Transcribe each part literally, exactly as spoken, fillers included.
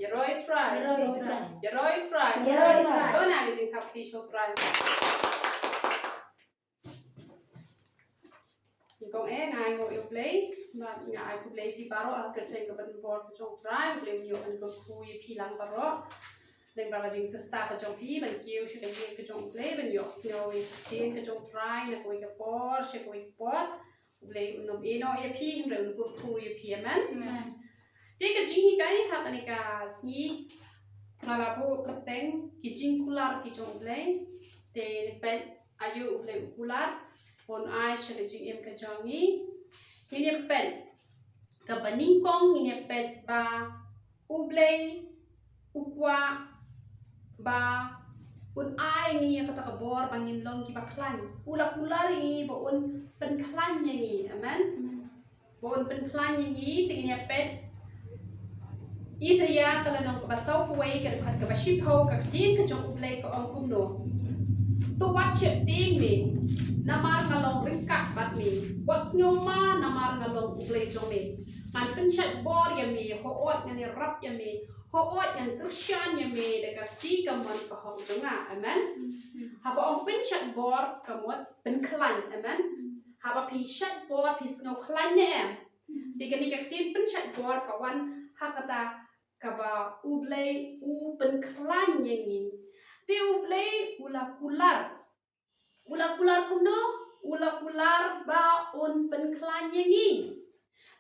Ïaroh ïa U Trai. Ïaroh ïa U Trai. Ïaroh ïa U Trai. Ïaroh ïa U Trai. Don ha ka jingthap kti sha U Trai. Ïa kong eh, nga ai nguh ïa U Blei, bad nga ai khublei ïa phi baroh ha ka kyrteng kaba donbor ka jong U Trai. U Blei un ïoh ban kyrkhu ïa phi lang baroh. Lyngba ka jingtesta ka jong phi ban kiew sha ka ïing ka jong U Blei, ban ïohsngew ïa ka ktien ka jong U Trai na kawei ka por sha kawei ka por. U Blei un ym ïehnoh ïa phi, hynrei un kyrkhu ïa phi. Amen. Amen. Te ka jinghikai ha kane ka sngi, nga la buh kyrteng ki jingkular ki jong U Blei. Te ngin peit aïu U Blei u kular, un ai sha ka jingim ka jong ngi. Ngin ïa peit, kaba nyngkong ngin ïa peit ba U Blei u kwah ba un ai ngi ïa kata ka bor ba ngin long kiba khlaiñ. U la kular ïa ngi ba un pynkhlaiñ ïa ngi. Amen. Ba un pynkhlaiñ ïa ngi. Te ngin ïa peit Isaiah ka lynnong kaba saw kawei, ka dkhot kaba shiphew. Ka ktien ka jong U Blei ka ong kumno: To wat sheptieng me, namar nga long ryngkat bad me. Wat sngewma, namar nga long U Blei jong me. Ngan pynshait bor ïa me, hooid ngan ïarap ïa me, hooid ngan kyrshan ïa me da ka kti kamon ka hok jong nga. Amen. Haba ong pynshait bor ka mut pynkhlaiñ. Amen. Haba phi shait bor phi sngew khlaiñ ne em? Te kane ka ktien pynshait bor ka wan ha kata kaba U Blei u pynkhlaiñ ïa ngi. Te U Blei u la kular. U la kular kumno? U la kular ba un pynkhlaiñ ïa ngi.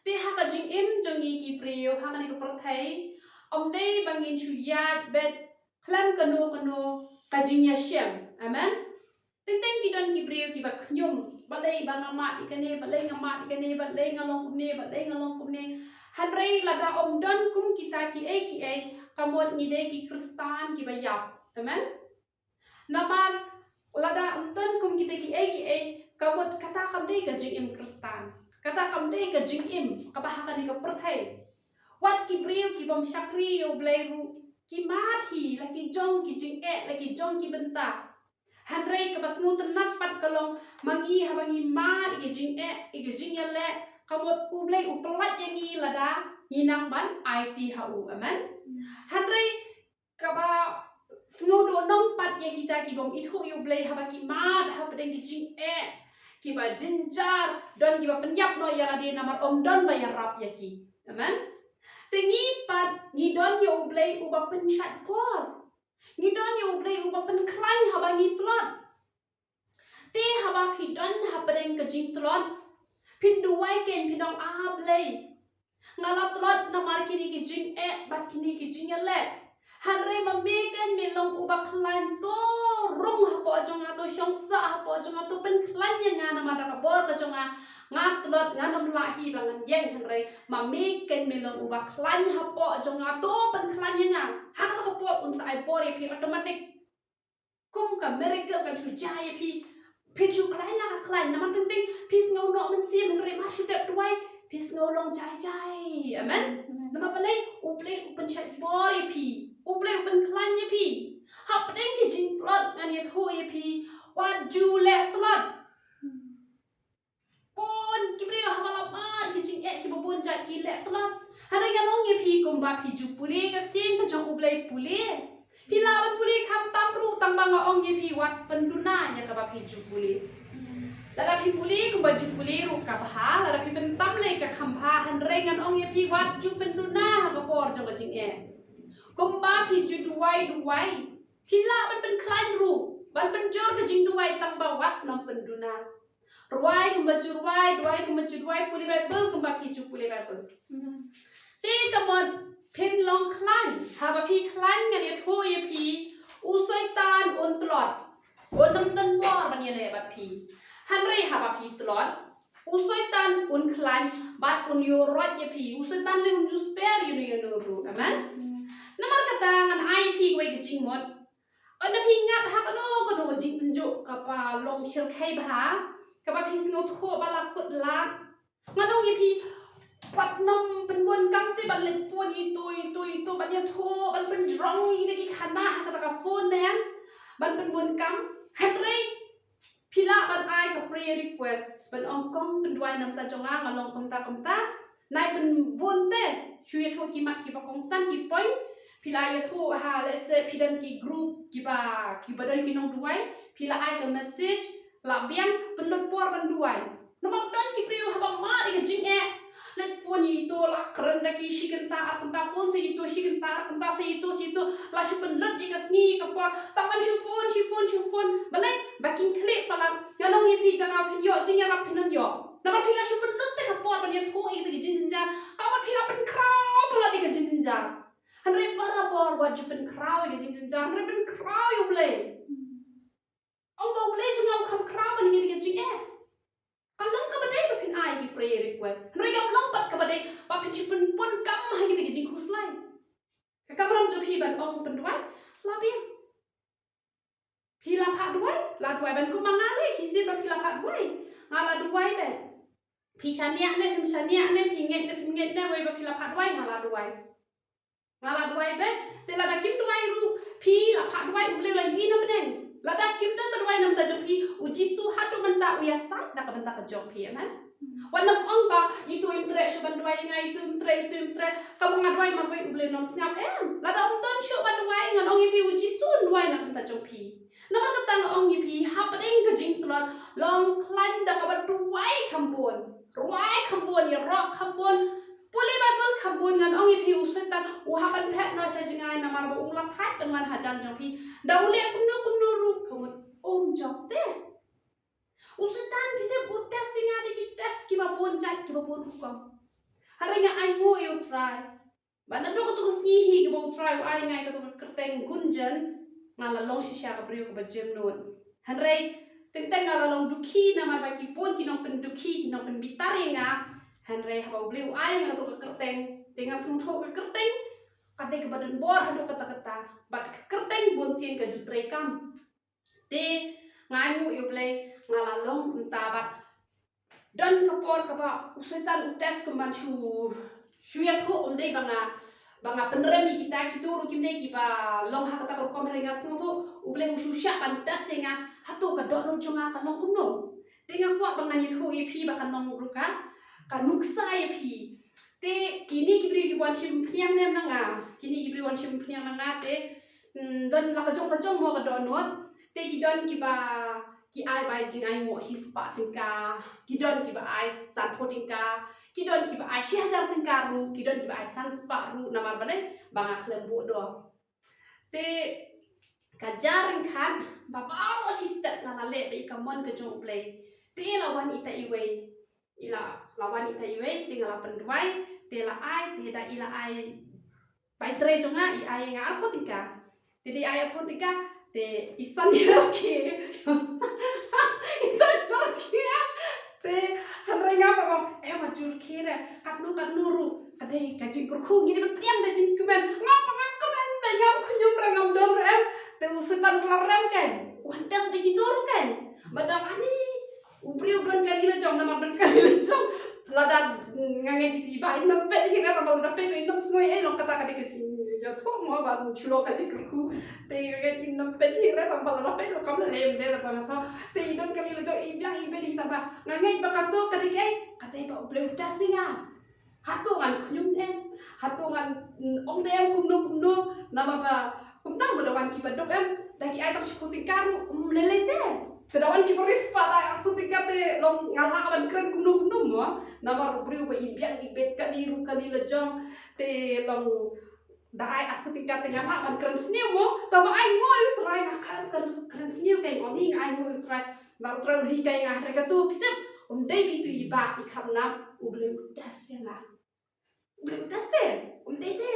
Te ha ka jingim jong ngi ki briew ha kane ka pyrthei, ym dei ba ngin shu ïaid beit khlem kano kano ka jingïashem. Amen. Teng teng ki don ki briew kiba khñium, balei ba nga mad ïa kane, balei nga mad ïa kane, balei nga long kumne, balei nga long kumne. Hynrei lada ym don kum kita kiei kiei, ka mut ngi dei ki Khristan kiba ïap. Amen. Namar lada ym don kum kita kiei kiei, ka mut kata kam dei ka jingim Khristan. Kata kam dei ka jingim kaba ha kane ka pyrthei. Wat ki briew ki bym shakri ïa U Blei ruh ki mad hi, la ki jong ki jingeh, la ki jong ki bynta. Hynrei kaba sngewtynnat pat ka long, ma ngi haba ngi mad ïa ka jingeh, ïa ka jingïaleh, ka mut U Blei u pyllait ïa ngi lada ngi nang ban aiti ha u. Amen. Hynrei kaba sngewdonong pat ïa kita ki bym ithuh ïa U Blei, haba ki mad hapdeng ki jingeh kiba jynjar, don kiba pynïap noh ïa lade namar ym don ba ïarap ïa ki. Amen. Te ngi pat ngi don ïa U Blei uba pynshait bor. Ngi don ïa U Blei uba pynkhlaiñ haba ngi tlot. Te haba phi don hapdeng ka jingtlot, phin duwai kein, phin ong, A Blei, nga la tlot namar kine ki jingeh bad kine ki jingïaleh. Hynrei ma me kein me long uba khlaiñ, to rung hapoh jong nga, to shong sah hapoh jong nga, to pynkhlaiñ ïa nga namar da ka bor ka jong nga. Nga tlot, ngan ym lah hi ba ngan ïeng, hynrei ma me kein me long uba khlaiñ hapoh jong nga, to pynkhlaiñ ïa nga. Ha kata ka por un sa ai bor ïa phi automatic. Kum ka miracle kan shu jia ïa phi. Phin shu khlaiñ la ka khlaiñ, namar teng teng phi sngew noh mynsiem, hynrei mar shu dep duwai phi sngew long jai jai. Amen. Amen. Namar balei? U Blei u pynshait bor ïa phi. U Blei u pynkhlaiñ ïa phi. Hapdeng ki jingtlot ngan ïathuh ïa phi, wat ju leh tlot. Bun ki briew haba la mad ki jingeh kiba bun jait ki leh tlot. Hynrei ngan ong ïa phi, kumba phi ju pule ka ktien ka jong U Blei, pule. Phi lah ban pule khamtam ruh, tang ba nga ong ïa phi, wat pynduna ïa kaba phi ju pule. Lada phi pule kumba ju pule ruh ka bha, lada phi pyntam lei ka kham bha, hynrei ngan ong ïa phi, wat ju pynduna ha ka por jong ka jingeh. Kumba phi ju duwai duwai, phi lah ban pynkhlaiñ ruh, ban pynjur ka jingduwai, tang ba wat nym pynduna. Rwai kumba ju rwai, duwai kumba ju duwai, pule Baibl kumba phi ju pule Baibl. Te ka mut phin long khlaiñ, haba phi khlaiñ ngan ïathuh ïa phi, u Soitan un tlot. Un ym don bor ban ïaleh bad phi. Hynrei haba phi tlot, u Soitan un khlaiñ bad un ïuh roit ïa phi. U Soitan lei um ju spare ïano ïano ruh. Amen. Namar kata ngan ai ïa phi kawei ka jingmut. Ynda phi ngat ha kano kano ka jingtynjuh kaba long shyrkhei bha, kaba phi sngewthuh ba la kut lad, ngan ong ïa phi, wat nym pynbun kam te ban leit phone ito ito ito, ban ïathuh, ban pynjrong ïa kita ki khana ha kata ka phone ne em, ban pynbun kam. Hynrei phi lah ban ai ka prayer request, ban ong, Kong, pynduwai na bynta jong nga, nga long kumta kumta. Nai pynbun te, shu ïathuh ki mat kiba kongsan, ki point, Phi la ïathuh ha, let's say, phi don ki group kiba, kiba don ki nongduwai, phi la ai ka message, la biang, pynlut por ban duwai. Namar don ki briew haba mad ïa ka jingeh, leit phone ïa ito, la kren da ki shi kynta ar kynta, phone sa ïa ito shi kynta ar kynta, sa ïa ito, sa ïa ito, la shu pynlut ïa ka sngi ka por, tang ban shu phone, shu phone, shu phone. Balei? Ba kin khlieh palat. Ngan ong ïa phi, jaka phin ïoh jingïarap phin ym ïoh. Namar phi la shu pynlut te ka por ban ïathuh ïa kita ki jingjynjar, ka mut phi la pynkhraw palat ïa ka jingjynjar. Hynrei barabor wat ju pynkhraw ïa ka jingjynjar, hynrei pynkhraw ïa U Blei. Ong ba U Blei jong nga u kham khraw ban ïa ka jingeh. Ka long kaba dei ba phin ai ki prayer request, hynrei kam long pat kaba dei ba phin shu pynpun kam ha kita ki jingkhuslai. Ka kamram jong phi ban ong pynduwai, la biang. Phi la phah duwai, la duwai ban, kumba nga leh, phi sngewthuh ba phi la phah duwai, nga la duwai beit. Phi shaniah ne phim shaniah ne, phi ngeit ne phim ngeit ne, wei ba phi la phah duwai, nga la duwai. Nga la duwai beit, te lada kim duwai ruh, phi la phah duwai, U Blei u la ïohi na pdeng. Lada kim don ba duwai na bynta jong phi, U Jisu haduh mynta u ïasaid na ka bynta ka jong phi, amen. Wat nym ong ba, ito im treh shuh ban duwai ïa nga, ito im treh, ito im treh. Kaba nga duwai marwei U Blei u nym sngap, em. Lada um don shuh ban duwai, ngan ong ïa phi, U Jisu un duwai na ka bynta jong phi. Namar kata nga ong ïa phi, hapdeng ka jingtlot, long khlaiñ da kaba duwai kham bun. Ruwai kham bun, ïaroh kham bun, pule Baibl kham bun. Ngan ong ïa phi, u Soitan u hap ban phet noh sha jngai namar ba u la thait ban wan hajan jong phi. Da u leh kumno kumno ruh, ka mut um jop te. U Soitan, phi tip, u test ïa nga da ki test kiba bun jait, kiba bun rukom. Hynrei nga ainguh ïa U Trai. Ba naduh katu ka sngi hi kaba U Trai u ai ïa nga ïa katu ka kyrteng Gunjan, nga la long shisha ka briew kaba jemnud. Hynrei teng teng nga la long dukhi namar ba ki bun ki nongpyndukhi, ki nongpynbitar ïa nga. Hynrei haba U Blei u ai ïa nga katu ka kyrteng, te nga sngewthuh ka kyrteng ka dei kaba don bor haduh katta katta. Bad ka kyrteng bunsien ka ju trei kam. Te nga ainguh ïa U Blei, nga la long kumta bad don ka por kaba u Soitan u test kumban shu, shu ïathuh, um dei ba nga, ba nga pynrem ïa kita, kito ruh kim dei kiba long ha kata ka rukom, hynrei nga sngewthuh U Blei u shu shah ban test ïa nga, hato ka dohnud jong nga ka long kumno. Te nga kwah ba ngan ïathuh ïa phi ba kan long ruh ka, ka nuksa ïa phi. Te kine ki briew ki wan shim phniang ne em na nga, kine ki briew wan shim phniang na nga te, hmm, don la ka jong ka jong mo ka dohnud. Te ki don kiba ki ai bai jingainguh shispah tyngka, ki don kiba ai sanphew tyngka, ki don kiba ai shi hajar tyngka ruh, ki don kiba ai sanspah ruh, namar balei, ba nga khlem buh dor. Te ka jia ryngkat ba baroh shi step nga la leh bad ka mon ka jong U Blei. Te la wan ita iwei, i la, la wan ita iwei, te nga la pynduwai, te la ai, te da i la ai bai trei jong nga, i ai nga arphew tyngka. Te da i ai arphew tyngka, te i san ïa ki. I san ïa ki. Te hynrei nga pat nga ong, eh, wat ju rkhie re, katno katno ruh ka dei ka jingkyrkhu, ngi dei ban pdiang da jingkmen. Nga pat nga kmen beit, ngam khñium re, ngam don re em. Te u Soitan u la rem kein, u wan test da kito ruh kein. Ba dang ani u briew don kali la jong, namar don kali la jong. Lada nga ngeit ïa phi ba in nym peit hi re, namar lada peit in nym sngew ei, long kata ka dei ka jingïathuh mo ba shu long ka jingkyrkhu. Te nga ngeit in nym peit hi re, namar lada peit long kam lei lei, namar nga thaw. Te i don kali la jong, i biang i beit hi, tang ba nga ngeit ba kato ka dei kaei, ka dei ba U Blei u test ïa nga. Hato ngan khñium em? Hato ngan, mm, ong de em kumno kumno? Namar ba kumta mo da wan kiba duk em, da ki ai tang shiphew tyngka ruh, mm, lei lei te. Te da wan kiba riewspah da ai arphew tyngka te long nga lah ban kren kumno kumno mo. Namar u briew ba i biang i beit kali ruh kali la jong, te long da ai arphew tyngka te nga lah ban kren sniew mo. Tang ba ainguh ïa U Trai, nga kren, kren, kren sniew kein, ong ïa nga ainguh ïa U Trai. Ba U Trai u hikai ïa nga, hynrei kato phi tip, um dei ba itu i bah i khapnap, U Blei u test ïa nga. U Blei u test te, um dei te.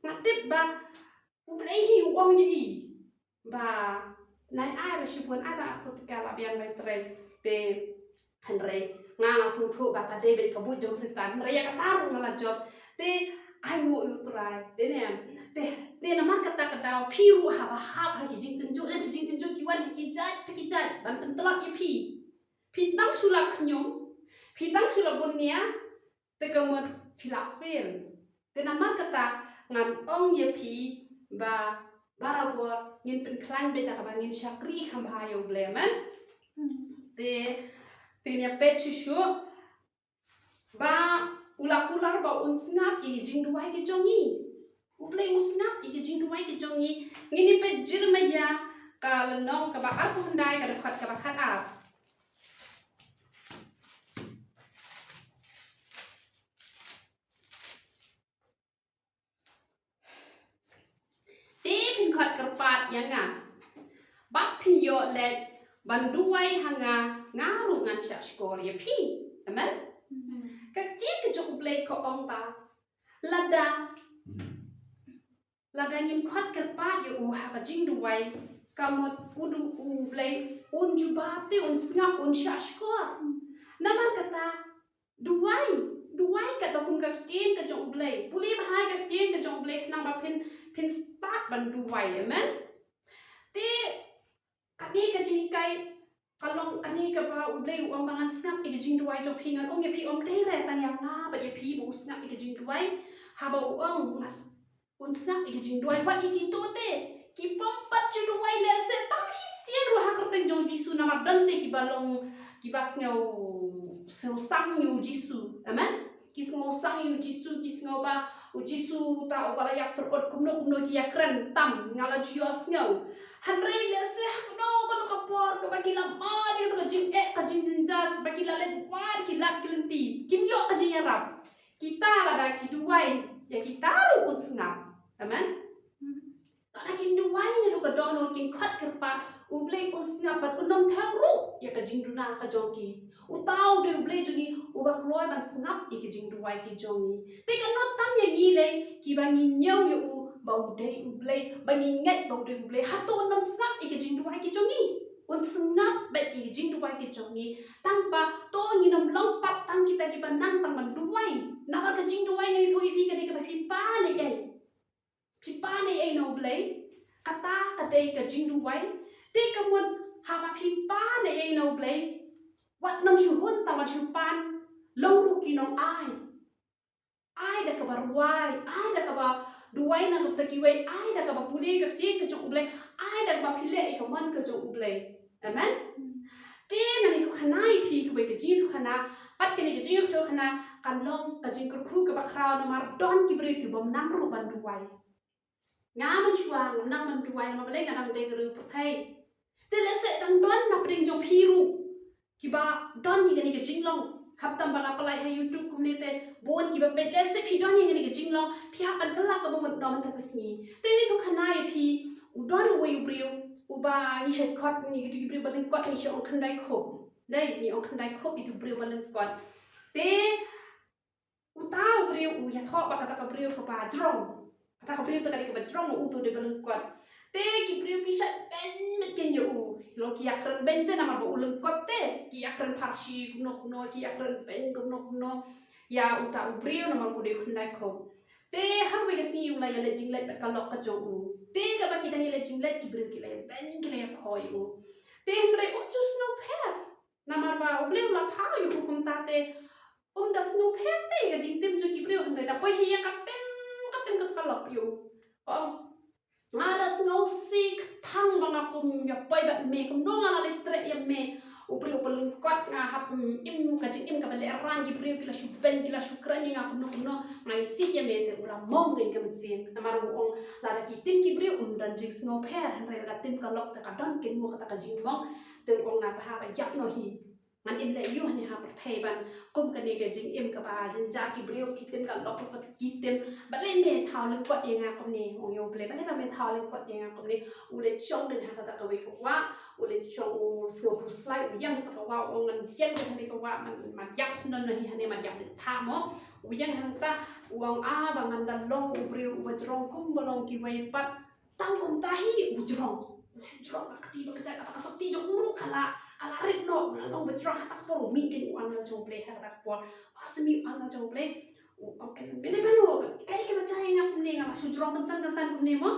Nga tip ba U Blei hi u ong ïa i ba nai ai re shibun, ai tang arphew tyngka, la biang bai trei. Te hynrei nga, nga sngewthuh ba ka dei beit ka buit jong Soitan, hynrei ïa kata ruh nga la jop. Te ainguh ïa U Trai, dei ne em? Te, te namar kata ka daw phi ruh haba hap ha ki jingtynjuh, ne ki jingtynjuh ki wan ha ki jait pa ki jait ban pyntlot ïa phi. Phi tang shu la khñium, phi tang shu la bun nia, te ka mut phi la fail. Te namar kata ngan ong ïa phi ba barabor ngin pynkhlaiñ beit da kaba ngin shakri kham bha ïa U Blei, amen. Te, te ngin ïa peit shuh shuh ba u la kular ba un sngap ïa ki jingduwai ki jong ngi. U Blei u sngap ïa ki jingduwai ki jong ngi. Ngin ïa peit Jeremaïah ka lynnong kaba arphew khyndai ka dkhot kaba khatar. Te phin khot kyrpad ïa nga, bad phin ïoh leit ban duwai ha nga, nga ruh ngan shah shkor ïa phi. Amen. Ka ktien ka jong U Blei ka ong ba lada, lada ngin khot kyrpad ïa u ha ka jingduwai, ka mut u du U Blei un jubab te un sngap, un shah shkor. Namar kata, duwai, duwai katba kum ka ktien ka jong U Blei. Pule bha ïa ka ktien ka jong U Blei khnang ba phin, phin stad ban duwai. Amen. Te kane ka jinghikai ka long kane kaba U Blei u ong ba ngan sngap ïa ka jingduwai jong phi. Ngan ong ïa phi, ym dei re tang ïa nga bad ïa phi ba u sngap ïa ka jingduwai. Haba u ong mas un sngap ïa ka jingduwai, wat ïa kito te ki bym pat ju duwai lehse tang shisien ruh ha kyrteng jong U Jisu, namar don te kiba long, kiba sngew, sngew sang ïa U Jisu. Amen. Ki sngew sang ïa U Jisu, ki sngew ba U Jisu uta uba la ïap tyrot, kumno kumno ki ïakren tam, nga la ju ïohsngew. Hynrei lehse ha kano kano ka por kaba ki la mad ïa ka jingeh, ka jingjynjar, ba ki la leit wad ki lad ki lynti, kim ïoh ka jingïarap. Kita lada ki duwai ïa kita ruh un sngap. Amen. Lada kin duwai naduh ka dohnud, kin khot kyrpad, U Blei un sngap bad un ym thew ruh ïa ka jingduna ka jong ki. Uta u dei U Blei jong ngi uba kloi ban sngap ïa ka jingduwai ki jong ngi. Te ka nud tam ïa ngi lei kiba ngi ñiew ïa u ba u dei U Blei, ba ngi ngeit ba u dei U Blei, hato un ym sngap ïa ka jingduwai ki jong ngi? Un sngap bad ïa ka jingduwai ki jong ngi. Tang ba to ngin ym long pat tang kita kiba nang tang ban duwai. Namar ka jingduwai, nga ïathuh ïa phi, ka dei kaba phi pan ei ei. Phi pan ei ei na U Blei, kata ka dei ka jingduwai. Te ka mut haba phi pan ei ei na U Blei, wat nym shu hun tang ban shu pan, long ruh ki nongai. Ai da kaba rwai, ai da kaba duwai na ka bynta kiwei, ai da kaba pule ka ktien ka jong U Blei, ai da kaba phi leh ïa ka mon ka jong U Blei. Amen. Te ngan ïathuh khana ïa phi kawei ka jingïathuh khana, pat kane ka jingïathuh khana kan long ka jingkyrkhu kaba khraw, namar don ki briew ki bym nang ruh ban duwai. Nga mynshuwa ngam nang ban duwai namar balei, nga dang dei ka riew pyrthei. Te lehse dang don na pdeng jong phi ruh kiba don ïa kane ka jinglong. Khamtam ba nga pynlait ha YouTube kumne te bun kiba peit, lehse phi don ïa kane ka jinglong, phi hap ban kylla kaba mut noh mynta ka sngi. Te ngi ïathuh khana ïa phi, u don uwei u briew uba ngi shait khot, ngi kito ki briew ba lyngkot ngi shait ong khyndai khup. Dei, ngi ong khyndai khup ïa uto u briew ba lyngkot. Te uta u briew u ïathoh ba kata ka briew kaba jrong. Kata ka briew te ka dei kaba jrong, uto u dei ba lyngkot. Te ki briew ki shait beiñ beit ïa u. Long ki ïakren beiñ te namar ba u lyngkot te. Ki ïakren pharshi kumno kumno, ki ïakren beiñ kumno kumno ïa uta u briew namar ba u dei u khyndai khup. Te ha kawei ka sngi u la ïaleit jingleit bad ka lok ka jong u. Te kaba ki dang ïaleit jingleit ki briew ki la ïabeiñ, ki la ïakhoi ïa u. Te hynrei um ju sngewpher. Namar ba U Blei u la thaw ïa u kumta te um da sngewpher te ïa ka jingtim jong ki briew, hynrei da poi sha ïing ka tem ka tem ka lok ïa u. Ong, nga da sngewsih tang ba nga kum ïa poi bad me, kumno nga la leit treh ïa me. U briew ba lyngkot, nga hap, mm, im ka jingim kaba lehraiñ, ki briew ki la shu beiñ, ki la shu kren ïa nga kumno kumno, nga isih ïa me. Te u la mong ïa ka mynsiem. Namar u ong lada ki tim ki briew um don jingsngewpher, hynrei lada tim ka lok te ka don kynmaw kata ka jingmong. Te u ong nga bha ba ïap noh hi. Ngan im leh aïu hangne ha pyrthei ban kum kane ka jingim kaba jynjar, ki briew ki tim ka lok, ki tim. Balei me thaw lyngkot ïa nga kumne, ong ïa U Blei, balei ba me thaw lyngkot ïa nga kumne? U leit shong dien ha kata kawei ka wah, u leit shong, u sngewkhuslai, u ïeng ha kata ka wah, u ong ngan ïeng dien ha kane ka wah, man, man ïap shnong noh hi hangne, man ïap dien thah mo. U ïeng hangta, u ong a ba ngan da long u briew uba jrong kumba long kiwei pat. Tang kumta hi u jrong. U jrong ka kti ba kjat, kata ka sopti jong u ruh ka la, ka la rit noh, u la long ba jrong. Ha kata ka por u mih kein u angel jong U Blei, ha kata ka por. Ba shu mih u angel jong U Blei, u ong kein, me dei mano, kaei kaba jia ïa nga kumne, nga la shu jrong kynsan kynsan kumne mo.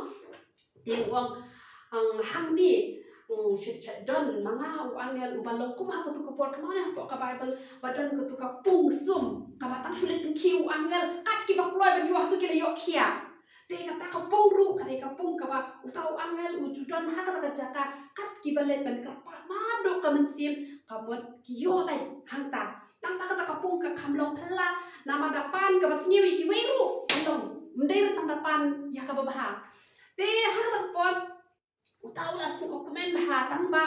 Te u ong, ong hangne, ong shu, shu don ma nga u angel uba long kum ha katu ka por, kynmaw ne hapoh ka Baibl ba don katu ka pung sum kaba tang shu leit pynkiew u angel, kat kiba kloi ban ïoh ha katu ki la ïoh khia. Te kata ka pung ruh ka dei ka pung kaba uta u angel u ju don ha kata ka jaka, kat kiba leit ban kyrpad naduh ka mynsiem ka mut ki ïoh beit hangta. Tang ba kata ka pung ka kham long phylla, namar da pan kaba sniew ïa kiwei ruh ka long. Ym dei re tang da pan ïa kaba bha. Te ha kata ka por uta u la sngewkmen bha, tang ba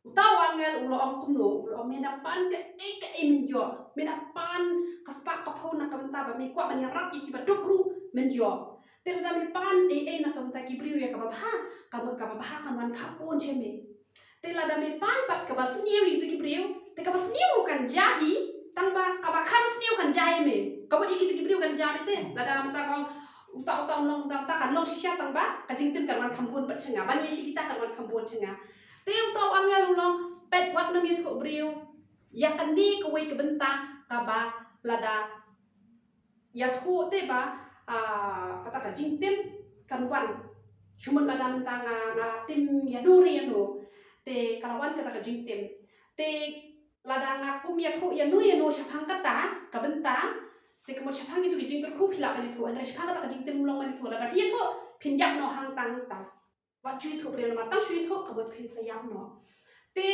uta u angel u la ong kumno, u la ong, me da pan kaei kaei men ïoh, me da pan ka spah ka phew na ka bynta ba me kwah ban ïarap ïa kiba duk ruh men ïoh. Te lada me pan ei ei na ka bynta ki briew ïa kaba bha, kaba, kaba bha kan wan khappud sha me. Te lada me pan pat kaba sniew ïa kito ki briew, te kaba sniew ruh kan jia hi, tang ba kaba kham sniew kan jia ïa me. Kaba ïa kito ki briew kan jia me te, lada mynta ka ong uta uta u long, uta uta kan long shisha, tang ba ka jingtim kan wan kham bun pat sha nga, ban ïa shi kita kan wan kham bun sha nga. Te uta u angel u la ong, peit, wat nym ïathuh briew ïa kane kawei ka bynta, kaba lada ïathuh te ba, ah, kata ka jingtim kan wan. Shu mut lada mynta nga, nga la tim ïano re ïano, te ka la wan kata ka jingtim. Te lada nga kum ïathuh ïano ïano shaphang kata ka bynta, te ka mut shaphang kito ki jingkyrkhu phi lah ban ïathuh, hynrei shaphang kata ka jingtim ym long ban ïathuh. Lada phi ïathuh, phin ïap noh hangta hangta. Wat ju ïathuh briew, namar tang shu ïathuh ka mut phin sa ïap noh. Te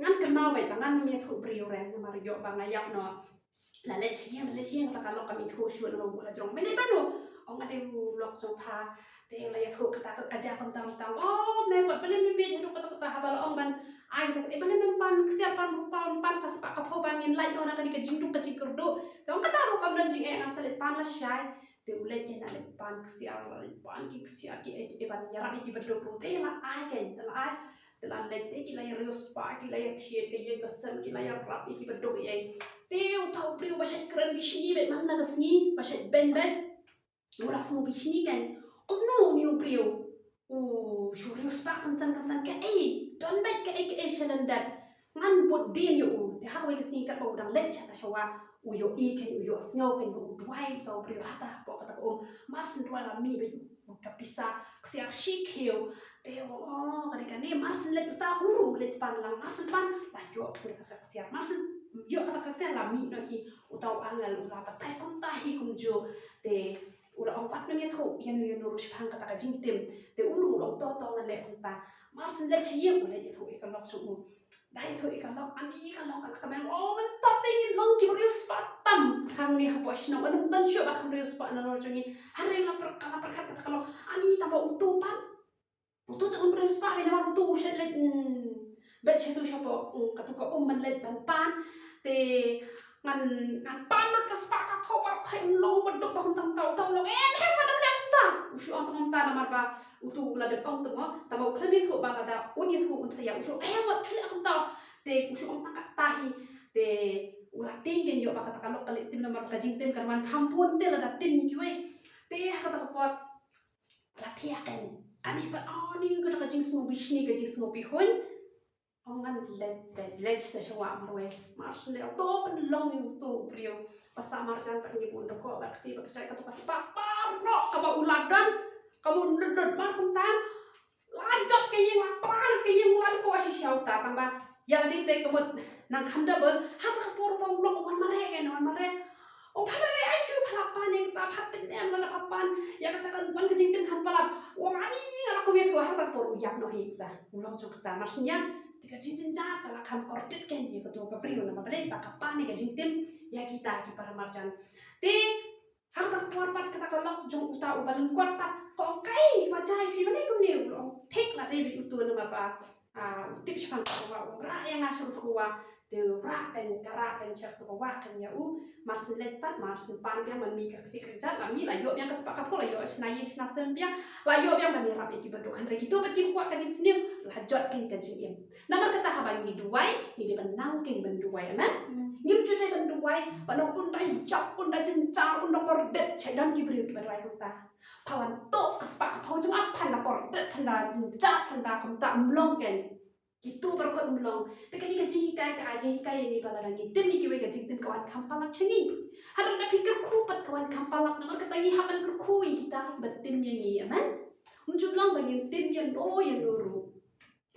ngan kynmaw beit ba ngan ym ïathuh briew re, namar ïoh ba nga ïap noh. La leit sha ïing, la leit sha ïing, kata ka lok kam ïathuh shuh, namar u la jrong, me dei ban u, ong, nga dei u lok jong pha. Te la ïathuh kata ka jia kumta kumta. Oh, me pat balei me bieit haduh katta katta, haba la ong ban ai kata, eh, balei mem pan ksiar, pan ruh pan, pan ka spah ka phew ba ngin lait noh na kane ka jingduk ka jingkyrduh. Te ong kata ruh kam don jingeh, ngan sa leit pan lashai. Te u leit kein, la leit pan ksiar, la leit pan ki ksiar kiei kiei ban ïarap ïa kiba duk ruh. Te la ai kein, te la ai, te la leit, te ki la ïa riewspah, ki la ïa thied ka ïing ka sem, ki la ïarap ïa kiba duk ei. Te uta u briew ba shait kren bishni beit man la ka sngi, ba shait beiñ beit, u la sngewbishni kein. Kumno une u briew u shu riewspah kynsan kynsan kaei, don beit kaei kaei sha lyndet. Ngan bud dien ïa u. Te ha kawei ka sngi katba u dang leit sha ka sha wah, u ïohi kein, u ïohsngew kein ba u duwai uta u briew hata hapoh kata ka um. Mar syn duwai la mih beit u ka pisa ksiar shi khiew. Te u ong, oh, ka dei kane, mar syn leit uta u ruh u leit pan lang, mar syn pan la ïoh kata ka ksiar, mar syn ïoh kata ka ksiar la mih noh hi. Uta u angel u la batai kumta hi kumjuh. Te u la ong, wat nym ïathuh ïano ïano ruh shaphang kata ka jingtim. Te u ruh u la ong, to to ngan leh kumta. Mar syn leit sha ïing u leit ïathuh ïa ka lok jong u. Da ïathuh ïa ka lok, ani ka lok ka la kmen, oh, mynta te ngin long ki riewspah tam hangne hapoh shnong. Ym don shuh ba kham riewspah nalor jong ngi. Hynrei la pyrkhat, la pyrkhat kata ka lok, ani tang ba uto pat, uto te un riewspah, namar uto u shait leit, hmm, beit shatu shapoh, hmm, katu ka um ban leit ban pan. Te ngan, ngan pan lut ka spah ka phew baroh, khlem long ba duk ba kumta kumta. Uta u la ong, em, em, wat nym leh kumta. U shu ong tang kumta namar ba uto u la dep ong tang mo, tang ba u khlem ïathuh ba lada un ïathuh un sa ïap. U shu ong, em, wat shu leh kumta. Te u shu ong tang katta hi. Te u la tieng kein ïoh ba kata ka lok ka leit tim namar ba ka jingtim kan wan kham bun te lada tim ïa kiwei. Te ha kata ka por la thiah kein. Kane pat, oh, ni kata ka jingsngewbishni, ka jingsngewbihuiñ. Ong ngan leit, leit, leit sha sha wah marwei. Mar syn leit, to pynlong ïa uto u briew. Ba sah marjan pat ngi bun da koh bad kti bad kjat, kato ka spah baroh kaba u la don, kaba u lut lut mar kumta. La jot ka ïing, la pran ka ïing, u la da koh shisha uta, tang ba ïa lade te ka mut nang kham da bun. Ha kata ka por uta u lok u wan mareh, u wan mareh. O pha la leh aïu pha la pan ïa kata, pha tip ne em lada pha pan ïa kata kan wan ka jingtim kham palat. U ong ani nga la kmen, ha kata ka por u ïap noh hi uta u lok jong kata. Mar syn ïap te ka jingjynjar ka la kham kordit kein ïa kato ka briew namar balei ba ka pan ïa ka jingtim ïa kita ki para marjan. Te ha kata ka por pat kata ka lok jong uta uba lyngkot pat ka ong, kai ba jai phi, balei kumne? U la ong, thik la dei beit uto namar ba, ah, u tip shaphang kata ka wah, u rah ïa nga sha kata ka wah. Te u rah kein, ka rah kein sha kata ka wah kein ïa u. Mar syn leit pat, mar syn pan biang ban mih ka kti ka kjat, la mih, la ïoh biang ka spah ka phew, la ïoh shna ïing shna sem biang, la ïoh biang ban ïarap ïa kiba duk. Hynrei kito pat kim kwah ka jingsniew, la jot kein ka jingim. Namar kata haba ngi duwai, ngi dei ban nang kein ban duwai, amen. Ngim ju dei ban duwai ban ong un da ïap, un da jynjar, un da kordit, shait don ki briew kiba duwai kumta. Pha wan tuh ka spah ka phew jong nga, phan da kordit, phan da jynjar, phan da kumta, ym long kein. Kito baroh khoit ym long. Te kane ka jinghikai ka ai jinghikai ïa ngi ba lada ngi tim ïa kiwei ka jingtim ka wan kham palat sha ngi. Hynrei lada phi kyrkhu pat ka wan kham palat, namar kata ngi hap ban kyrkhu ïa kita ban tim ïa ngi, amen. Ym ju long ba ngin tim ïano ïano ruh.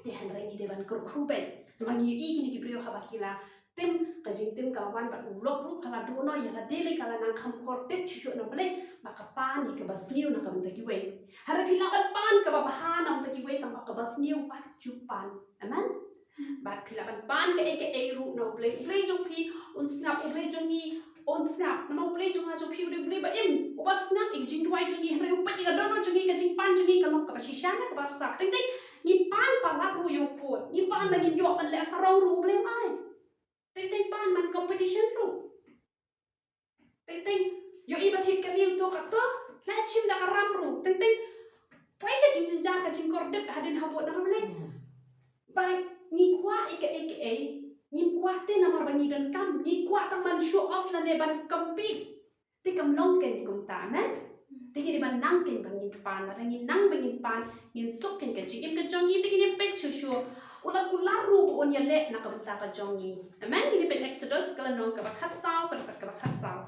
Te hynrei ngi dei ban kyrkhu beit. Namar ngi ïohi kine ki briew haba ki la tim, ka jingtim ka la wan bad u lok ruh ka la duh noh, ïa lade lei ka la nang kham kordit shuh shuh na Blei, ba ka pan ïa kaba sniew na ka bynta kiwei. Hynrei phi lah ban pan kaba bha na ka bynta kiwei, tang ba kaba sniew wat ju pan. Amen. Bad phi lah ban pan kaei kaei ruh na U Blei, U Blei jong phi un sngap, U Blei jong ngi Un sngap, namar U Blei jong nga jong phi u dei U Blei ba im, uba sngap ïa ka jingduwai jong ngi, hynrei u peit ïa ka dohnud jong ngi, ka jingpan jong ngi ka long kaba shisha ne kaba sap. Teng teng ngi pan palat ruh ïa u pud, ngi pan ba ngin ïoh ban leh sarong ruh U Blei um ai. Teng teng pan man competition ruh. Teng teng ïohi ba thied kali uto kato, la shim da ka ram ruh. Teng teng poi ka jingjynjar ka jingkordit hadien habud na U Blei. Ba ngi kwah ïa kaei kaei, ngim kwah te namar ba ngi donkam, ngi kwah tang ban show off lane ban compete. Te kam long kein kumta, amen. Te ngin ïa ban nang kein ba ngin pan, lada ngin nang ba ngin pan, ngin suk kein ka jingim ka jong ngi, te ngin ïa peit shuh shuh. U la kular ruh ba un ïaleh na ka bynta ka jong ngi. Amen. Ngin ïa peit Exodus ka lynnong kaba khatsaw, ka dkhot kaba khatsaw.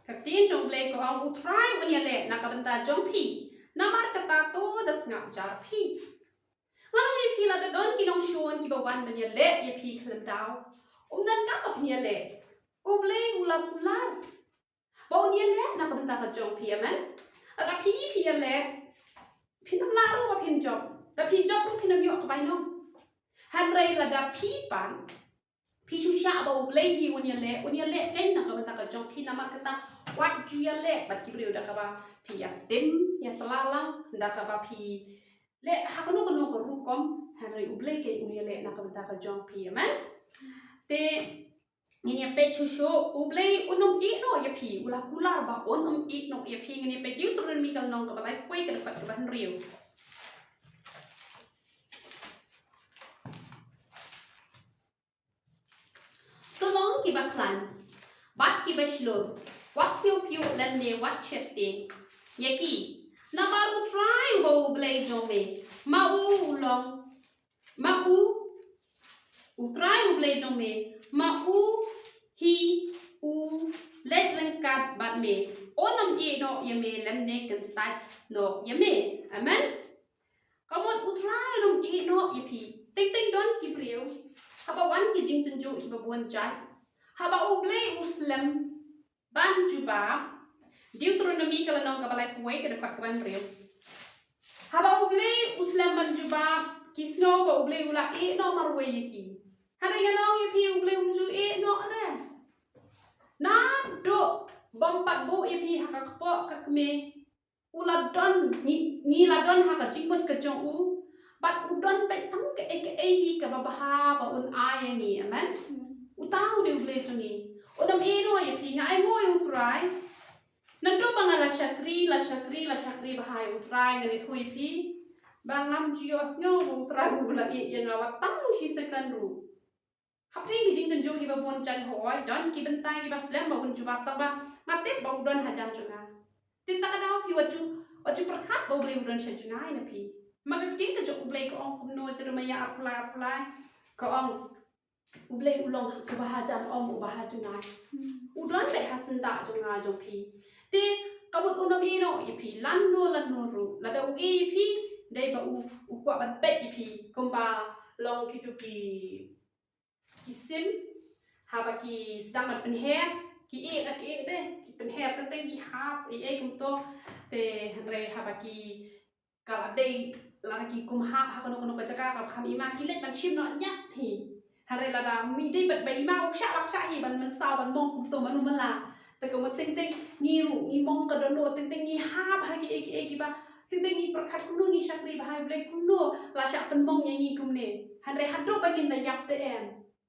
Ka ktien jong U Blei ka ong, U Trai un ïaleh na ka bynta jong phi, namar kata to da sngap jar phi. Nga ong ïa phi, lada don ki nongshun kiba wan ban ïaleh ïa phi khlem daw, um donkam ba phin ïaleh. U Blei u la kular ba un ïaleh na ka bynta ka jong phi, amen. Lada phi phi ïaleh, phin ym lah ruh ba phin jop. Da phi jop ruh phin ym ïoh ka bainong. Hynrei lada phi pan, phi shu shah ba U Blei hi un ïaleh, un ïaleh kein na ka bynta ka jong phi, namar kata wat ju ïaleh bad ki briew da kaba phi ïa tim ïa tla lang, da kaba phi leh ha kano kano ka rukom, hynrei U Blei kein un ïaleh na ka bynta ka jong phi, amen. Te ngin ïa peit shuh shuh, U Blei un ym ïeh noh ïa phi, u la kular ba un ym ïeh noh ïa phi. Ngin ïa peit Deuteronomy ka lynnong kaba laiphew wei ka dkhot kaba hynriew. To long kiba khlaiñ bad kiba shlur, wat sngewpyut lymne wat sheptieng ïa ki. Namar U Trai uba U Blei jong me, ma u u long, ma u, U Trai U Blei jong me, ma u hi u leit ryngkat bad me, un ym ïeh noh ïa me lymne kyntait noh ïa me. Amen. Ka mut U Trai un ym ïeh noh ïa phi. Teng teng don ki briew, haba wan ki jingtynjuh kiba bun jait, haba U Blei u slem ban jubab. Deuteronomy ka lynnong kaba laiphew wei ka dkhot kaba hynriew. Haba U Blei u slem ban jubab, ki sngew ba U Blei u la ïeh noh marwei ïa ki. Hynrei ngan ong ïa phi, U Blei um ju ïeh noh re. Naduh bym pat buh ïa phi ha ka kpoh ka kmie, u la don, ngi, ngi la don ha ka jingmut ka jong u, bad u don beit tang kaei kaei hi kaba bha ba un ai ïa ngi, amen. Uta u dei U Blei jong ngi. Un ym ïeh noh ïa phi. Nga ainguh ïa U Trai. Naduh ba nga la shakri, la shakri, la shakri bha ïa U Trai, ngan ïathuh ïa phi ba ngam ju ïohsngew ba U Trai u la ïeh ïa nga wat tang shi second ruh. Hapdeng ki jingtynjuh kiba bun jait, hooid don ki bynta kiba slem ba un jubab, tangba nga tip ba u don hajan jong nga. Te kata ka daw phi wat ju, wat ju pyrkhat ba U Blei u don sha jngai na phi. Ma ka ktien ka jong U Blei ka ong kumno, Jeremaïah arphew lai arphew lai, ka ong U Blei u long uba hajan, um uba ha jngai. U don beit ha syndah jong nga jong phi. Te ka mut un ym ïeh noh ïa phi lano lano ruh. Lada u ïeh ïa phi, dei ba u, u kwah ban peit ïa phi kumba long kito ki ki sim, haba ki sdang ban pynher, ki ïeh da ki ïeh de, ki pynher teng teng ki hap ei ei kumto. Te hynrei haba ki, ka la dei, lada ki kum hap ha kano kano ka jaka kaba kham i ma, ki leit ban shim noh ñiat hi. Hynrei lada ym dei bad ba i ma, u shah la shah hi ban mynsaw ban mong kumto mano mala. Te ka mut teng teng ngi ruh ngi mong ka dohnud, teng teng ngi hap ha kiei kiei kiba, teng teng ngi pyrkhat kumno ngi shakri bha ïa U Blei, kumno la shah pynmong ïa ngi kumne. Hynrei haduh ba ngin da ïap te em,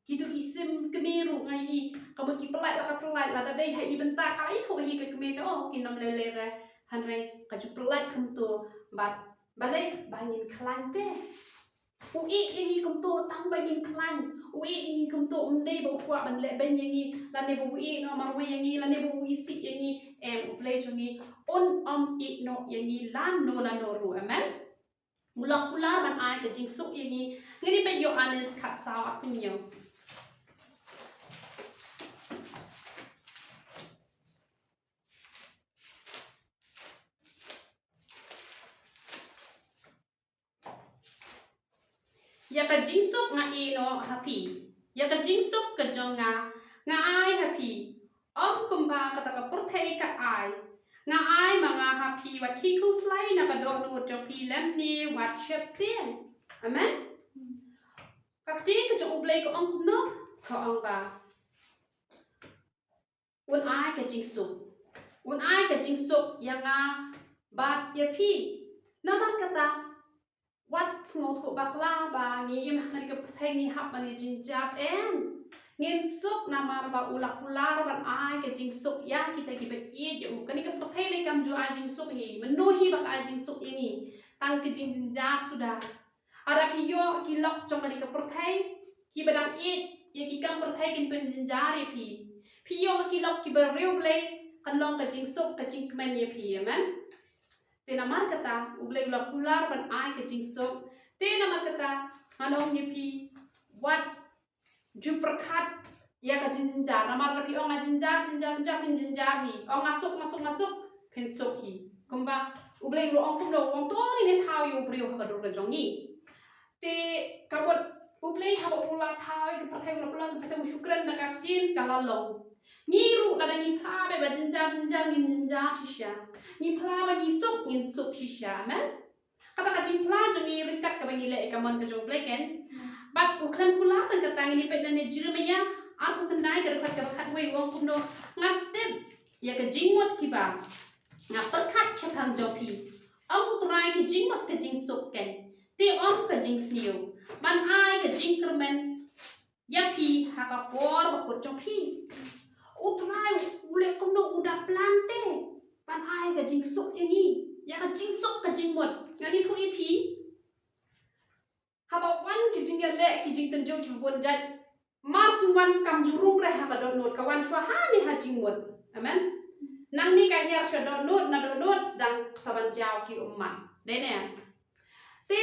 kito ki sim kmie ruh nga ïohi ka mut ki pyllait la ka pyllait, lada dei ha i bynta ka ïathuh hi ka kmie te, oh, kin ym lei lei re. Hynrei ka ju pyllait kumto. Bad balei? Ba ngin khlaiñ te. U ïeh ïa ngi kumto tang ba ngin khlaiñ. U ïeh ïa ngi kumto ym dei ba u kwah ban lehbeiñ ïa ngi, lane ba u ïeh noh marwei ïa ngi, lane ba u isih ïa ngi. Em, U Blei jong ngi un ym ïeh noh ïa ngi lano lano ruh. Amen. U la kular ban ai ka jingsuk ïa ngi. Ngin ïa peit Ïoannis khatsaw arphew hynñiew. Ka jingsuk nga ai noh ha phi. Ïa ka jingsuk ka jong nga, nga ai ha phi. Ym kumba kata ka pyrthei ka ai. Nga ai ma nga ha phi, wat khie khuslai na ka dohnud jong phi lymne wat sheptieng. Amen. Ka ktien ka jong U Blei ka ong kumno? Ka ong ba un ai ka jingsuk. Un ai ka jingsuk ïa nga bad ïa phi. Namar kata, wat sngewthuh bakla ba ngi im ha kane ka pyrthei ngi hap ban ïa jynjar, em. Ngin suk namar ba u la kular ban ai ka jingsuk ïa kita kiba ïeit ïa u. Kane ka pyrthei lei kam ju ai jingsuk hi. Mynno hi ba ka ai jingsuk ïa ngi. Tang ka jingjynjar suda. Lada phi ïoh ki lok jong kane ka pyrthei, kiba dang ïeit ïa ki kam pyrthei kin pynjynjar ïa phi. Phi ïoh ki lok kiba riewblei, kan long ka jingsuk ka jingkmen ïa phi. Amen. Te namar kata, U Blei u la kular ban ai ka jingsuk. Te namar kata, ngan ong ïa phi, wat ju pyrkhat ïa ka jingjynjar. Namar lada phi ong nga jynjar, jynjar, jynjar, phin jynjar hi. Ong nga suk, nga suk, nga suk, phin suk hi. Kumba U Blei u la ong kumno, u ong to ngin ïa thaw ïa u briew ha ka dur ka jong ngi. Te ka mut U Blei haba u la thaw ïa ka pyrthei, u la pynlong ka pyrthei, u shu kren da ka ktien, ka la long. Ngi ruh lada ngi phla ba jynjar jynjar ngin jynjar shisha. Ngi phla ba ngi suk ngin suk shisha. Amen. Kata ka jingphla jong ngi ryngkat kaba ngi leh ïa ka mon ka jong U Blei, keiñ. Bad u khlem kular tang kata, ngin ïa peit na ne Jeremaïah arphew khyndai ka dkhot kaba khatwei, u ong kumno, nga tip ïa ka jingmut kiba nga pyrkhat shaphang jong phi. Ym U Trai ka jingmut ka jingsuk keiñ, te ym ka jingsniew, ban ai ka jingkyrmen ïa phi ha ka por bakut jong phi. U Trai u leh kumno, u da plan te ban ai ka jingsuk ïa ngi, ïa ka jingsuk ka jingmut. Ngan ïathuh ïa phi. Haba wan ki jingïaleh, ki jingtynjuh kiba bun jait, mar shu wan kam ju rung re ha ka dohnud, ka wan shuwa hangne ha jingmut. Amen. Nangne ka hiar sha dohnud, na dohnud sdang sa ban jaw ki ummat. Dei ne? Te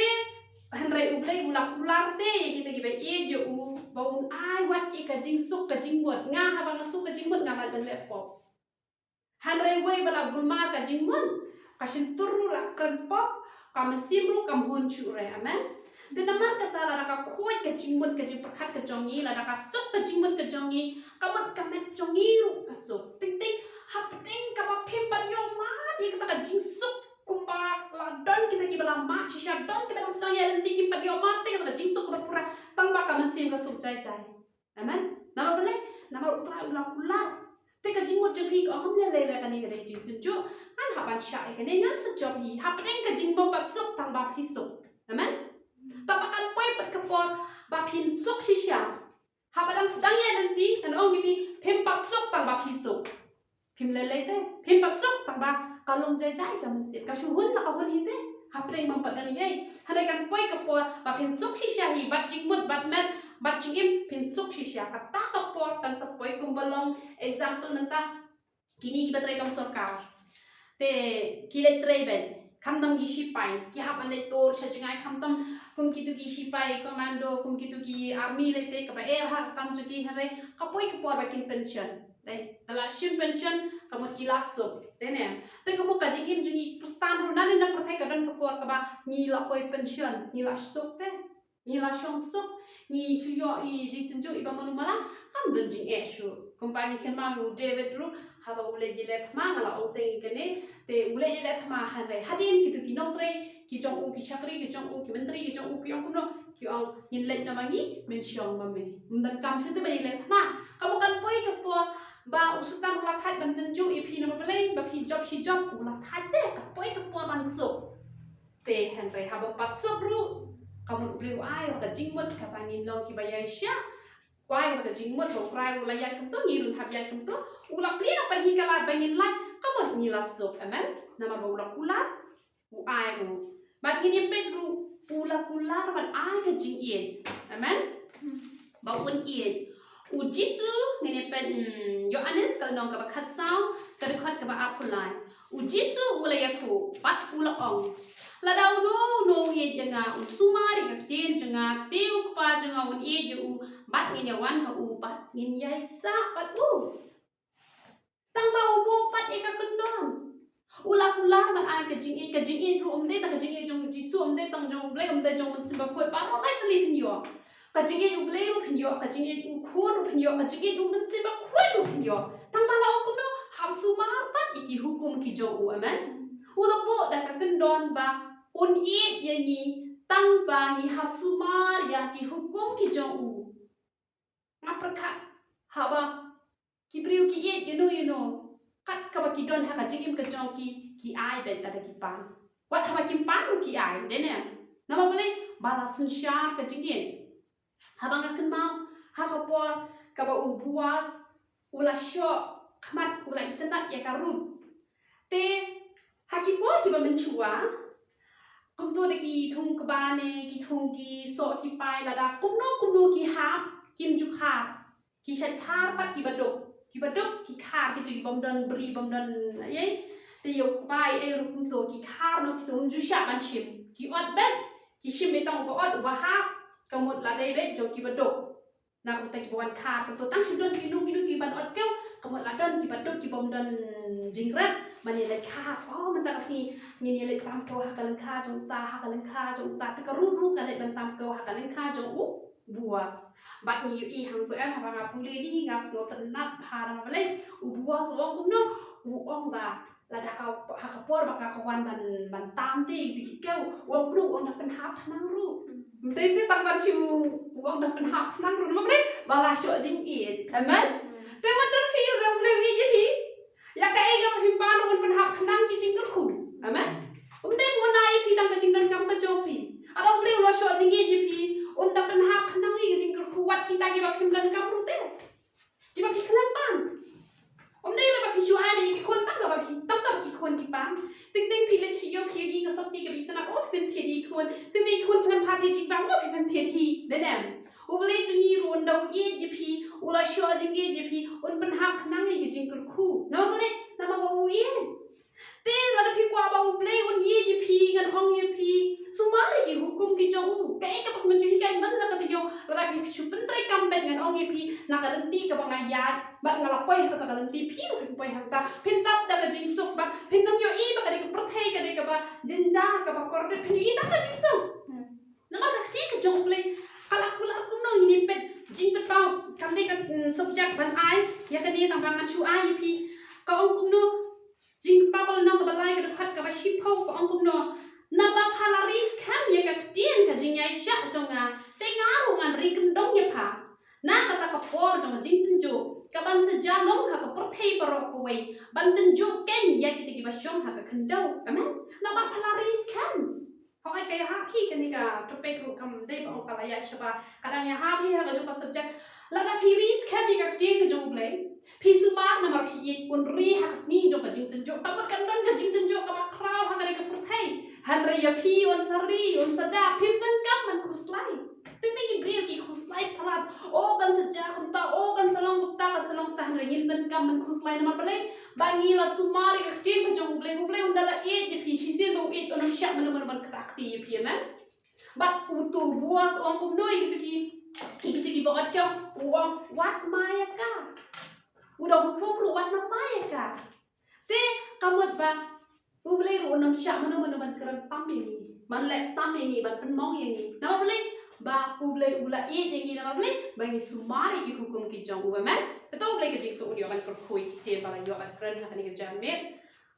hynrei U Blei u la kular te ïa kita kiba ïeit ïa u ba un ai wat ïa ka jingsuk ka jingmut. Nga haba nga suk ka jingmut nga la leh pop. Hynrei wei ba la kulmar ka jingmut, ka shyntur ruh la kren pop, ka mynsiem ruh kam hun shuh re. Amen. Te namar kata lada ka khuid ka jingmut ka jingpyrkhat ka jong ngi, lada ka suk ka jingmut ka jong ngi, ka mut ka met jong ngi ruh ka suk. Teng teng hapdeng kaba phim pat ïoh mad ïa kata ka jingsuk. Kumba la don kita kiba la mad shisha, don kiba dang sdang ïaid lynti, kim pat ïoh mad te kata ka jingsuk kaba pura, tang ba ka mynsiem ka suk jai jai. Amen. Namar balei? Namar U Trai u la kular. Te ka jingmut jong phi ka ong, ym lei lei re, kane ka dei ka jingtynjuh. Ngan hap ban shah ïa kane, ngan sa jop hi. Hapdeng ka jingbym pat suk tang ba phi suk. Amen. Tang ba kan poi pat ka por ba phin suk shisha. Haba dang sdang ïaid lynti, ngan ong ïa phi, phim pat suk tang ba phi suk. Phim lei lei te, phim pat suk tang ba ka long jai jai ka mynsiem. Ka shu hun la ka hun hi te, hapdeng bym pat don ei ei. Hynrei kan poi ka por ba phin suk shisha hi, bad jingmut, bad met, bad jingim, phin suk shisha. Kata ka por kan sa poi kumba long example mynta kine kiba trei kam sorkar. Te ki leit trei beit, khamtam ki sipai, ki hap ban leit tur sha jngai, khamtam kum kitu ki sipai commando, kum kitu ki army lei te, kaba eh ha ka kam jong ki, hynrei ka poi ka por ba kin pension. Dei, te la shim pension, ka mut ki la suk. Dei ne? Te ka mut ka jingim jong ngi Khristan ruh nangne na pyrthei ka don ka por kaba ngi la poi pension, ngi la suk te. Ngi la shong suk, ngi shu ïoh i jingtynjuh i ba malu mala, kam don jingeh shuh. Kumba ngi kynmaw ïa u David ruh, haba u leit ïaleh thma, nga la ong teng ïa kane, te u leit ïaleh thma, hynrei hadien kitu ki nongtrei ki jong u, ki shakri ki jong u, ki myntri ki jong u, ki ong kumno, ki ong, ngin leit noh ma ngi, men shong ma me. Ym donkam shuh te ban ïaleh thma. Ka mut kan poi ka por ba u Soitan u la thait ban tynjuh ïa phi, namar balei? Ba phi jop shi jop, u la thait te, kan poi ka por ban suk. Te hynrei haba pat suk ruh, ka mut U Blei u ai ka jingmut kaba ngin long kiba ïaishah. U ai ka jingmut ba U Trai u la ïaid kumto, ngi ruh ngin hap ïaid kumto. U la plie pat hi ka lad ba ngin lait, ka mut ngi la suk. Amen. Namar ba u la kular, u ai ruh. Bad ngin ïa peit ruh, u la kular ban ai ka jingïeit. Amen. Ba un ïeit. U Jisu, ngin ïa peit, mm, Ïoannis ka lynnong kaba khatsaw, ka dkhot kaba arphew lai. U Jisu u la ïathuh bad u la ong, lada uno uno u ïeit ïa nga, un sumar ïa ka ktien jong nga, te u Kpa jong nga un ïeit ïa u, bad ngin ïa wan ha u, bad ngin ïaisah bad u. Tang ba u buh pat ïa ka kyndon. U la kular Ai ka jingïeit, ka jingïeit ruh ym dei tang ka jingïeit jong Jisu, ym dei tang jong U Blei, ym dei jong U Mynsiem Bakhuid, baroh lai tylli phin ïoh. Ka jingïeit U Blei ruh phin ïoh, ka jingïeit u khun ruh phin ïoh, ka jingïeit U Mynsiem Bakhuid ruh phin ïoh. Tang ba la ong kumno, hap sumar pat ïa ki hukum ki jong u, amen. U la buh da ka kyndon ba un ïeit ïa ngi, tang ba ngi hap sumar ïa ki hukum ki jong u. Nga pyrkhat haba ki briew ki ïeit ïano ïano, kat kaba ki don ha ka jingim ka jong ki, ki ai beit lada ki pan. Wat haba kim pan ruh ki ai, dei ne? Namar balei? Ba la synshar ka jingïeit. Haba nga kynmaw ha ka por kaba u Boas u la shoh khmat, u la itynnad ïa ka Ruth. Te ha ki por kiba mynshuwa, kumto da ki thung kba ne ki thung ki soh ki pai, lada kumno kumno ki hap, kim ju khar. Ki shait khar pat kiba duk, kiba duk ki khar, kito kibym don bri, bym don ei. Te ïa u kpa ei ruh kumto, ki khar noh kito, ym ju shah ban shim. Ki ot beit, ki shim beit tang uba ot uba hap, ka mut la dei beit jong kiba duk. Na kumta kiba wan khar, kumto tang shu don kino kino kiban ot kew, ka mut la don kiba duk kibym don jingrep ban ïaleit khar. Oh, mynta ka sngi ngin ïaleit tam kew ha ka lyngkha jong uta, ha ka lyngkha jong uta. Te ka Ruth ruh ka leit ban tam kew ha ka lyngkha jong u Boas. Bad ngi ïohi hangto em, haba nga pule ïa kine nga sngewtynnad bha. Namar balei? U Boas u ong kumno? U ong ba lada ka, ha ka por ba ka, ka wan ban, ban tam te ïa kito ki kew, u ong kumno? U ong da pynhap khnang ruh. Ym dei te tang ban shu, u ong da pynhap khnang ruh. Namar balei? Ba la shoh jingïeit. Amen. Te mynta phi, lada U Blei u ïeit ïa phi, ïa kaei kaba phi pan ruh un pynhap khnang ki jingkyrkhu. Amen. Ym dei ba un ai ïa phi tang ka jingdonkam ka jong phi. Lada U Blei u la shoh jingïeit ïa phi, un da pynhap khnang ïa ki jingkyrkhu, wat kita kiba phim donkam ruh te, kiba phi khlem pan. Ym dei ba phi shu ai ïa ki khun tang kaba phi, tang kaba ki khun ki pan. Teng teng phi leit sha ïew, phi ïohi ka sopti kaba itynnad, oh, phi pynthied ïa ki khun. Teng teng ki khun khlem pat thied jingpang, oh, phi pynthied hi. Dei ne em? U Blei jong ngi ruh un da u ïeit ïa phi, u la shoh jingïeit ïa phi, un pynhap khnang ïa ki jingkyrkhu. Namar balei? Namar ba u ïeit. Te lada phi kwah ba U Blei un ïeit ïa phi, ngan ong ïa phi, sumar ïa ki hukum ki jong u. Kaei kaba phi mynta shu hikai mynta ka taïew, lada phi shu pyntreikam beit, ngan ong ïa phi, na ka lynti kaba nga ïaid, bad nga la poi ha kata ka lynti, phi ruh phin poi hangta. Phin tap da ka jingsuk bad phin ym ïohi ba ka dei ka pyrthei ka dei kaba jynjar, kaba kordit, phin ïohi tang ka jingsuk. Namar ka ktien ka jong U Blei ka la kular kumno, ngin ïa peit Jingpynpaw, kam dei ka, mm, subject ban ai ïa kane, tang ba ngan shu ai ïa phi. Ka ong kumno? Jingpynpaw ka lynnong kaba lai, ka dkhot kaba shiphew, ka ong kumno? Naba pha la ri skhem ïa ka ktien ka jingïaishah jong nga, te nga ruh ngan ri kyndong ïa pha na kata ka por jong ka jingtynjuh, kaban sa jia long ha ka pyrthei baroh kawei, ban tynjuh keiñ ïa kita kiba shong ha ka khyndew. Amen. Naba pha la ri skhem. Hooid, ka ïahap hi kane ka topic ruh, kam dei ba ong ka la ïaid shaba, ka dang ïahap hi ha kajuh ka subject. Lada phi ri skhem ïa ka ktien ka jong U Blei, phi sumar namar phi ïeit, un ri ha ka sngi jong ka jingtynjuh. Tang ba kan don ka jingtynjuh kaba khraw ha kane ka pyrthei, hynrei ïa phi un sa ri, un sa da, phim donkam ban khuslai. Teng teng ki briew ki khuslai palat. Oh, kan sa jia kumta, oh, kan sa long kumta, kan sa long kumta, hynrei ngim donkam ban khuslai. Namar balei? Ba ngi la sumar ïa ka ktien ka jong U Blei. U Blei un da la ïeit ïa phi, shisien ba u ïeit un ym shah mano mano ban ktah kti ïa phi, amen. Bad uto u Boas u ong kumno ïa kito ki, ïa kito kiba ot kew? U ong, wat ma ïa ka. U da hukum ruh, wat ma ïa ka. Te ka mut ba U Blei ruh un ym shah mano mano ban kren tam ïa ngi, ban leh tam ïa ngi, ban pynmong ïa ngi. Namar balei? Ba U Blei u la ïeit ïa ngi, namar balei? Ba ngi sumar ïa ki hukum ki jong u, amen. Te to U Blei ka jingsuk un ïoh ban kyrkhu ïa ki ktien ba la ïoh ban kren ha kane ka janmiet.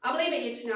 A Blei ba ïeit, nga